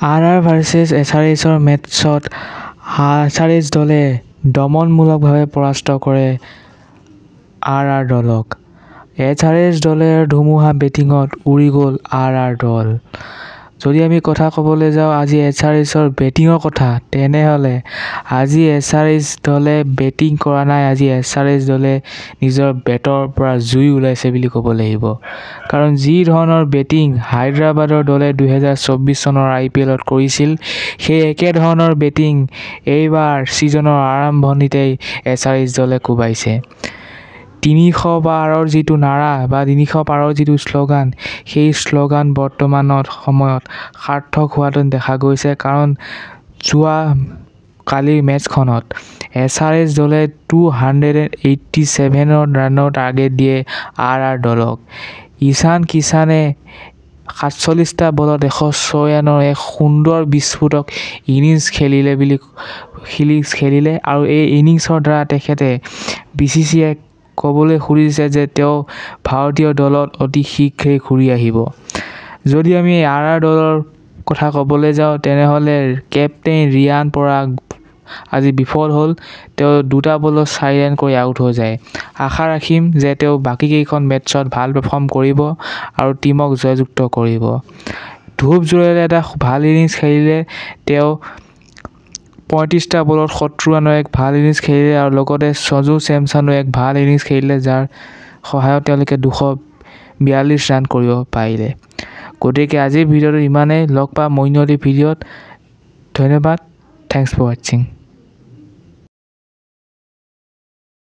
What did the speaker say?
R R versus S R এইচৰ মেটছত S R H দলে দমনমূলকভাৱে পৰাস্ত কৰে আৰ আৰ দলক। এছ আৰ এইচ দলে ধুমুহা বেটিঙত উৰি গ'ল আৰ আৰ দল। যদি আমি কথা ক'বলৈ যাওঁ আজি এছ আৰ এইচৰ বেটিঙৰ কথা, তেনেহ'লে আজি এছ আৰ এইচ দলে বেটিং কৰা নাই, আজি এছ আৰ এইচ দলে নিজৰ বেটৰ পৰা জুই ওলাইছে বুলি ক'ব লাগিব। কাৰণ যি ধৰণৰ বেটিং হায়দৰাবাদৰ দলে 2024 চনৰ আই পি এলত কৰিছিল, সেই একেধৰণৰ বেটিং এইবাৰ ছিজনৰ আৰম্ভণিতেই এছ আৰ এইচ দলে কোবাইছে। 300 পাৰৰ যিটো নাৰা বা 300 পাৰৰ যিটো শ্লোগান, সেই শ্লোগান বৰ্তমানৰ সময়ত সাৰ্থক হোৱাটো দেখা গৈছে। কাৰণ যোৱা কালিৰ মেটচখনত এছ আৰ এইচ দলে 287ৰ ৰানৰ টাৰ্গেট দিয়ে আৰ আৰ দলক। ঈশান কিষানে 47টা বলত 106 ৰানৰ এক সুন্দৰ বিস্ফোৰক ইনিংছ খেলিলে বুলি ইনিংছ খেলিলে আৰু এই ইনিংছৰ দ্বাৰা তেখেতে বি চি চি আইক ক'বলৈ খুজিছে যে তেওঁ ভাৰতীয় দলত অতি শীঘ্ৰেই ঘূৰি আহিব। যদি আমি আৰ আৰ দলৰ কথা ক'বলৈ যাওঁ, তেনেহ'লে কেপ্টেইন ৰিয়ান পৰাগ আজি বিফল হ'ল। তেওঁ দুটা বলত 4 ৰান কৰি আউট হৈ যায়। আশা ৰাখিম যে তেওঁ বাকীকেইখন মেটছত ভাল পাৰফৰ্ম কৰিব আৰু টীমক জয়যুক্ত কৰিব। ধ্ৰুৱ জুৰেলে এটা ভাল ইনিংছ খেলিলে। তেওঁ 35টা বলত 70 ৰানৰ এক ভাল ইনিংছ খেলিলে আৰু লগতে সঞ্জু চেমছনো এক ভাল ইনিংছ খেলিলে, যাৰ সহায়ত তেওঁলোকে 242 ৰান কৰিব পাৰিলে। গতিকে আজিৰ ভিডিঅ'টো ইমানেই। লগ পাম অন্য এটি ভিডিঅ'ত। ধন্যবাদ। Thanks for ৱাটছিং।